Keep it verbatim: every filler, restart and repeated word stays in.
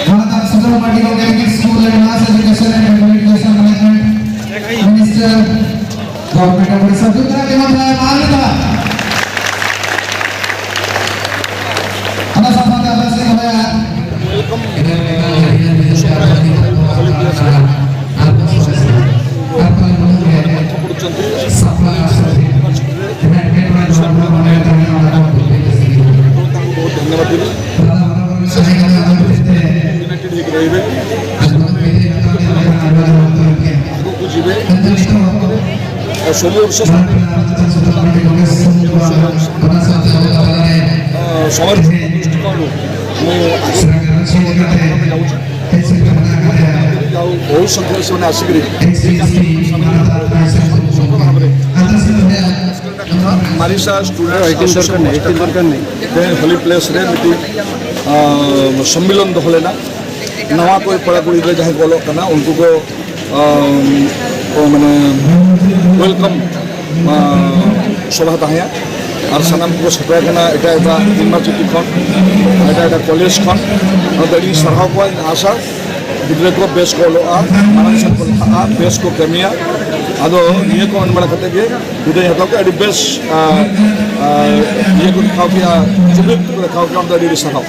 ᱢᱟᱱᱚᱛᱟᱱ ᱥᱩᱫᱷᱤᱨ ᱢᱟᱨᱰᱤ ᱜᱚᱢᱠᱮ, School and Mass Education and Communication Management Minister, Government of Odisha, ᱡᱳᱨᱫᱟᱨ ᱛᱮ ᱢᱟᱛᱷᱟᱭ ᱢᱟᱨ ᱞᱮᱫᱟ᱾ ᱚᱱᱟ ᱥᱟᱶ ᱥᱟᱶᱛᱮ ᱟᱵᱚ ᱥᱮᱫ ᱦᱚᱸ ବହୁତ ଧନ୍ୟବାଦ ଦେବି। United ହେଇକି ରହିବେ। ଆଗକୁ ଯିବେ। ଆଉ ସବୁ ବର୍ଷ ଅ, ସମାଜ ଦୃଷ୍ଟିକୋଣରୁ ମୁଁ ଆଜି ଯାଉଛି। ଆଉ ବହୁତ ସଂଖ୍ୟାରେ ସେମାନେ ଆସିକିରି ଭାବରେ ମାରିସା ଷ୍ଟୁଡେଣ୍ଟ ଆସୋସିଏସନ ଦରକାର ନାହିଁ, ଏଇଟିନ୍ ଦରକାର ନାହିଁ। ହୋଲି ପ୍ଲେସରେ ଏମିତି, ଅ, ସମ୍ମିଳନୀ ᱫᱚᱦᱚ ᱞᱮᱱᱟ᱾ ᱱᱟᱣᱟ ᱠᱚ ᱠᱚᱲᱟ ᱠᱩᱲᱤ ᱜᱤᱫᱽᱨᱟᱹ ᱡᱟᱦᱟᱸᱭ ᱠᱚ ᱚᱞᱚᱜ ᱠᱟᱱᱟ, ᱩᱱᱠᱩ ᱠᱚ, ᱟᱢ, ᱠᱚ ᱢᱟᱱᱮ ᱳᱭᱮᱞᱠᱟᱢ, ᱟ, ᱥᱚᱵᱷᱟ ᱛᱟᱦᱮᱸᱭᱟ᱾ ᱟᱨ ᱥᱟᱱᱟᱢ ᱠᱚ ᱥᱮᱴᱮᱨ ᱟᱠᱟᱱᱟ ᱮᱴᱟᱜ ᱮᱴᱟᱜ ᱤᱭᱩᱱᱤᱵᱷᱟᱨᱥᱤᱴᱤ ᱠᱷᱚᱱ, ᱮᱴᱟᱜ ᱮᱴᱟᱜ ᱠᱚᱞᱮᱡᱽ ᱠᱷᱚᱱ᱾ ᱚᱱᱟᱛᱮ ᱟᱹᱰᱤ ᱥᱟᱨᱦᱟᱣ ᱠᱚᱣᱟ᱾ ᱤᱧ ᱟᱥᱟ ᱜᱤᱫᱽᱨᱟᱹ ᱠᱚ ᱵᱮᱥ ᱠᱚ ᱚᱞᱚᱜᱼᱟ, ᱢᱟᱲᱟᱝ ᱥᱮᱫ ᱠᱚ ᱞᱟᱦᱟᱜᱼᱟ, ᱵᱮᱥ ᱠᱚ ᱠᱟᱹᱢᱤᱭᱟ᱾ ᱟᱫᱚ ᱱᱤᱭᱟᱹ ᱠᱚ ᱮᱢ ᱵᱟᱲᱟ ᱠᱟᱛᱮ ᱜᱮ ᱵᱤᱫᱟᱹᱭ ᱦᱟᱛᱟᱣ ᱠᱮᱫᱟ᱾ ᱟᱹᱰᱤ ᱵᱮᱥ, ᱟ, ᱟ, ᱤᱭᱟᱹ ᱠᱚ ᱫᱮᱠᱷᱟᱣ ᱠᱮᱫᱟ, ᱡᱩᱢᱤᱫ ᱠᱚ ᱫᱮᱠᱷᱟᱣ ᱠᱮᱫᱟ᱾ ᱚᱱᱟ ᱫᱚ ᱟᱹᱰᱤ ᱟᱹᱰᱤ ᱥᱟᱨᱦᱟᱣ᱾